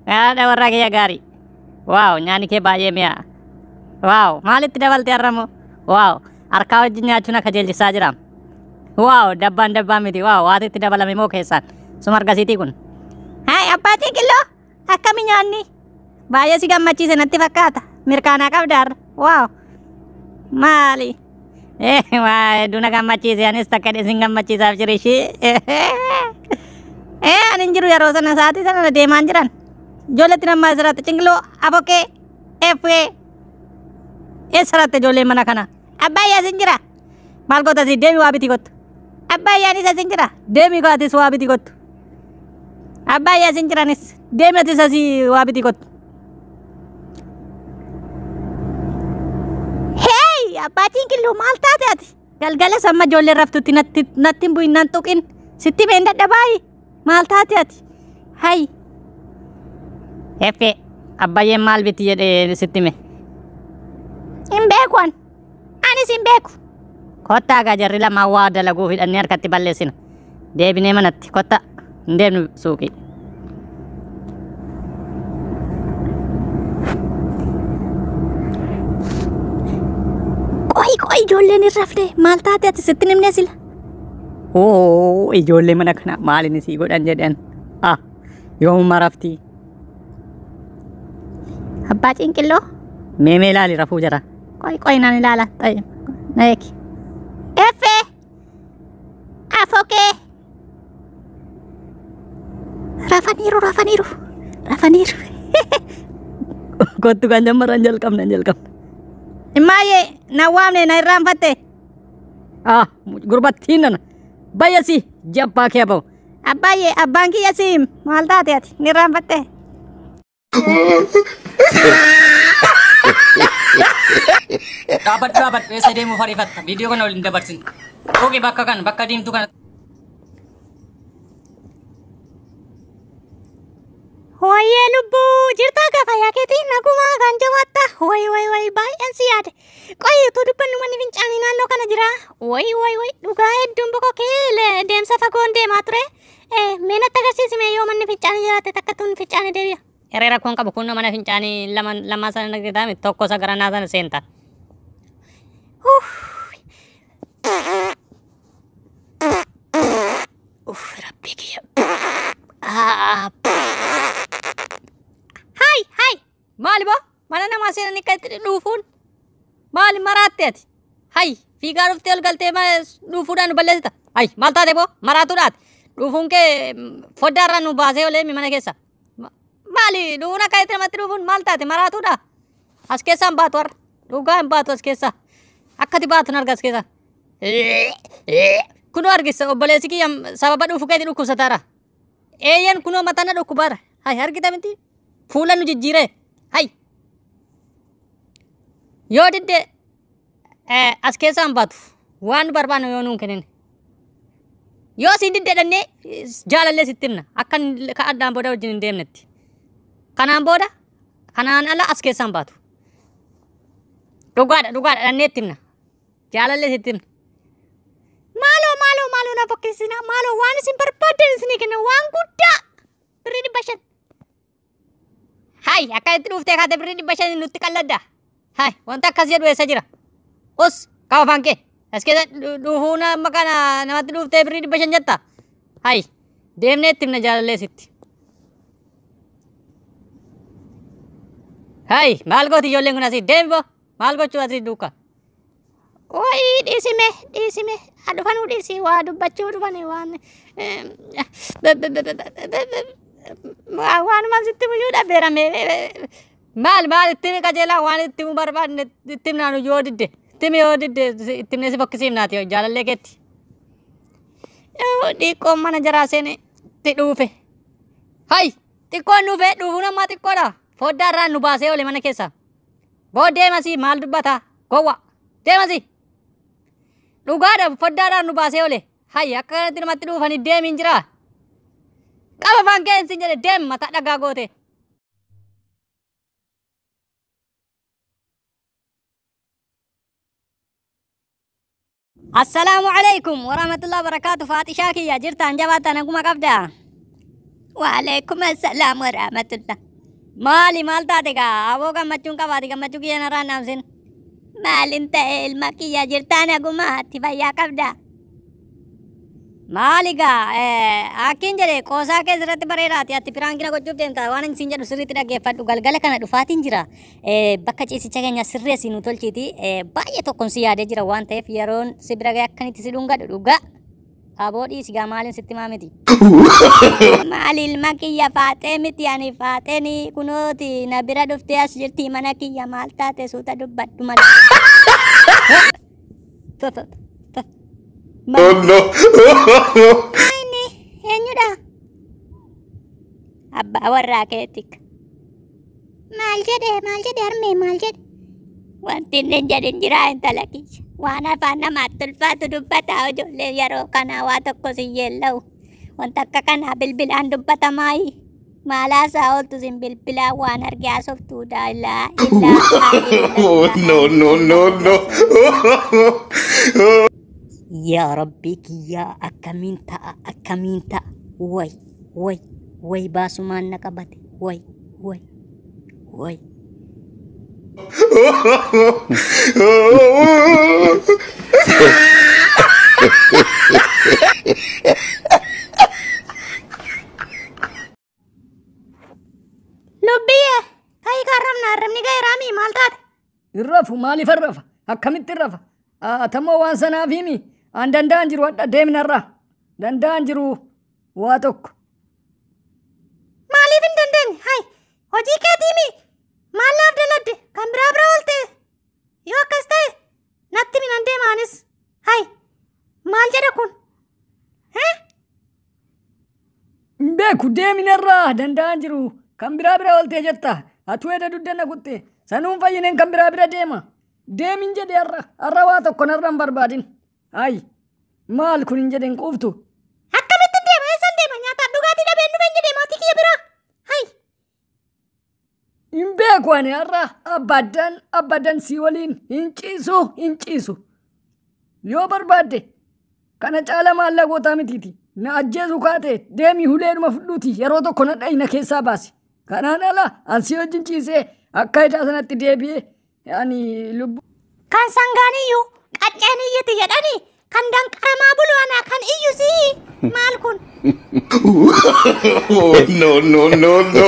Haadha warraa kiyya gaarii. Waaw nyaanni kee baay'ee mi'aa. Waaw maalitti dabalte har'amoo? Waaw harkaa wajjin nyaachuun akka jeelchisaa jira. Waaw dabbaan dabbaan miti. Waaw waati itti dabalame moo keessaan? Suma argasiitii kun. Hayi abbaa Cinqilloo akkami nyaanni? Baay'ee si gammachiise natti fakkaata. Mirkaanaa qabda har'a. Waaw maali? Waa hedduu na gammachiise anis takka isin gammachiisaaf jira ishee. Ani hin jiru yeroo sana sa'aatii sana na deemaan jiran. Ijoolleetti nama asirratti Cinqilloo afokee effee eessarratti ijoolleen mana kana. Abbaayyaa asin jira. Maal goota asii deemi waa biti kottu. Abbaayyaa asin jira. Deemi atis waa biti kottu. Abbaayyaa asin jiranis deemi atis asii waa biti kottu. Hey abbaa Cinqilloo maal taate ati? Galgala samma ijoolleen raftutti natti natti hin bu'in nan tuqin. Sitti meen dadhabaayi. Maal taate ati? Hay. Effee abbayyeen maal biti jedhee sitti hime? Hin beeku an. Anis hin beeku. Kottaa gaa jarri lamaan waa dalaguu hidhannee harkatti balleessina. Deebinee manatti kottaa hin deemnu suuqii. Qoy qoy ijoolleen hin rafne maal taate ati sitti hin himne sila? Oo ijoollee mana kana maal inni sii godhan jedhan. Ah yoomuma raftii. Abbaa Cinqilloo mee mee ilaali rafuu jira. Qoy qoy nan ilaala. Qoy na eegi. Effee afokee rafaniiru rafaniiru rafaniiru. Kottu kan jammaran jalqabna jalqabna. Immaayyee na waamne na irraanfatte. Ah gurbattiin nana bayyasi jabbaa kee bahu. Abbaayyee abbaan kiyya siim maal taate ati ni irraanfatte. Dhaabadhu dhaabadhu eessa deemuuf ariifatta? Viidiyoo kana waliin dabarsin. Tuqi bakka kana bakka diimtuu kana. Hoyyee lubbuu jirtaa gaafa yaa keetii nagumaa kan jabaatta. Way way way baay'een si yaade. Qoy utuu dubbannu manni fincaanii naannoo kana jira. Way way way dhugaa hedduun boqokee deemsa fagoon deemaa ture. Mee natti agarsiisi mee yoo manni fincaanii jiraate takka tun fincaanii deebi'a. Hiriira kun qabu kunoo mana fincaanii lama lamaa sana nagitaami tokko isa garanaa sana seenta. Uff rabbii kiyya. Hai hai maali boo mana namaa seenanii akka itti dhuufuun maali maraatte ati? Hai fiigaa dhuftee ol galtee dhuufuudhaan nu balleessita. Hai maal taate boo maraatuudhaati. Dhuufuun kee foddaarraa nu baasee olee mana keessa. Maali dhuufuun akka itti namatti dhuufuun maal taate maraatuudha? As keessaa hin baatu har'a. Dhugaa hin baatu as keessaa. Akkati baatu hin arga as keessaa. Kunoo argisa obboleessi kiyya sababa dhuufu keetiin dhukkubsataara. Eeyyan kunoo mataa na dhukkubaara. Hai argita miti? Fuula nu jijjiiree. Hai. Yoo didde as keessaa hin baatu. Waan nu barbaannu yoo nuun kennin. Yoo siin didde dhannee jaalallee sitti himna. Akka addaan booda wajjin hin deemnetti. Kanaan booda kanaan ala as keessaa hin baatu. Dhugaadha dhugaadha dhannee itti himna. Jaalallee sitti himna. Maaloo maaloo maaloo na fokkisina maaloo waan isin barbaaddan isinii kenna waan guddaa birrii 500. Hai akka itti dhuftee kaate birrii 500 nutti qalladda. Hai wanta akkas jedhu eessa jira? Us qaba afaan kee. As keessa dhufuun amma kana namatti dhuftee birrii 500 jetta. Hai deemnee itti himna jaalallee sitti. Hai maal gooti ijoolleen kun asii deemi boo maal gochuu asii duukaa. Wayii dhiisime dhiisime dhufanuu dhiisi waa dubbachuu dhufani waan waanumaan sitti muyyuu dhabeerame. Maal maal itti himi qajeelaa waan itti himu barbaadne itti himnaan yoo didde itti himi yoo didde itti himnee si fokkisiifnaati jaalallee keetti. Xiqqoon mana jaraa seene itti dhuufe. Hai xiqqoon dhuufe dhuufuun ammaa xiqqoodha. Foddaa irraa nu baasee oole mana keessa. Boo deemasii maal dubbata gowwa deemasii. Dhugaadha foddaadhaan nu baasee oole. Hai akka kanatti namatti dhuufanii deemiin jira. Qaba afaan kee sin jedhe deem mataa dhagaa goote. Assalaamu alaikum warahmatullahi wabarakatuh. Faaxishaa kiyya jirtaan jabaattan naguma qabda. Waalaikum assalaam warahmatullah. Maali maal taate gaa aboo gammachuun qabaati gammachuu kiyya narraa naamsin. Maalin ta'e ilma kiyya jirtaa naguma ati fayyaa qabda. Maali gaa akkin jedhe qoosaa kee sirratti bareedaati ati piraankina gochuuf deemta waan inni siin jedhu sirriitti dhaggeeffadhu galgala kana dhufaatiin jira bakka ciisicha keenya sirreessi nu tolchiiti baay'ee tokkoon si yaadee jira waan ta'eef yeroon si bira ga'e akkanitti si dhungadhu dhugaa aboo dhiisi gaa maaliin sitti maa miti. Maali ilma kiyya faaxee miti ani faaxeen kunooti na bira dhuftee as jirti mana kiyya maal taate suuta dubbadhu malee. Oh no. Inni eenyudha? Abbaa warraa keetik. Maal jedhe maal jedhe harmee maal jedhe? Wanti inni hin jedhin jira intala kiyya. Waan afaan namaatti ulfaatu dubbataa ijoolleen yeroo kanaa waa tokko si yeella'u. Wanta akka kanaa bilbilaan dubbatamaayi. Maalaasaa ooltu sin bilbilaan waan arge haasoftuudha illaa illaa Oh no no no no. Yaa Rabbii kiyyaa akkamiin ta'a akkamiin ta'a way way way baasumaan na qabate way way way. Lubbiyyee ka'ii kaarramna arrabni ga'eeraami maal taate? Irrafu maaliif irrafa? Akkamitti irrafa? Atammoo waan sanaaf himi. An danda'an jiru hadha deeminarra. Danda'an jiru waa tokko. Maaliif hin dandeenye? Hai hojii keetiimi maal naaf daladde kan biraa bira oolte yoo akkas ta'e natti minan deemaanis hai maal jedha kun? Hin beeku deeminarraa danda'an jiru kan biraa bira oolte jetta. Atuu edda duddanna kutte sanuun fayyineen kan biraa bira deema. Deemin jedhe har'a har'a waa tokko narra hin barbaadin. Hai maal kun hin jedhen quuftu. Akkamitti deema eessan deema nyaataaf dhugaatii dhabeen dhufeen jedhee maatii kiyya biraa. Hai Hin beeku ani har'a abbaddan abbaddan si waliin hin ciisu hin ciisu. Yoo barbaadde kana caala maallaqootaa mitiiti. Na ajjeesu kaate deemii huleedhuma fudhuuti yeroo tokko na dhayina keessaa baasi. Kanaan ala an si wajjin ciisee akka idaa sanatti deebi'ee ani lubbu. Kan sangaan iyyuu qacceen iyyiti jedhanii kan danqaramaa bulu anaa kan iyyu sii maal kun? Oh no no no no.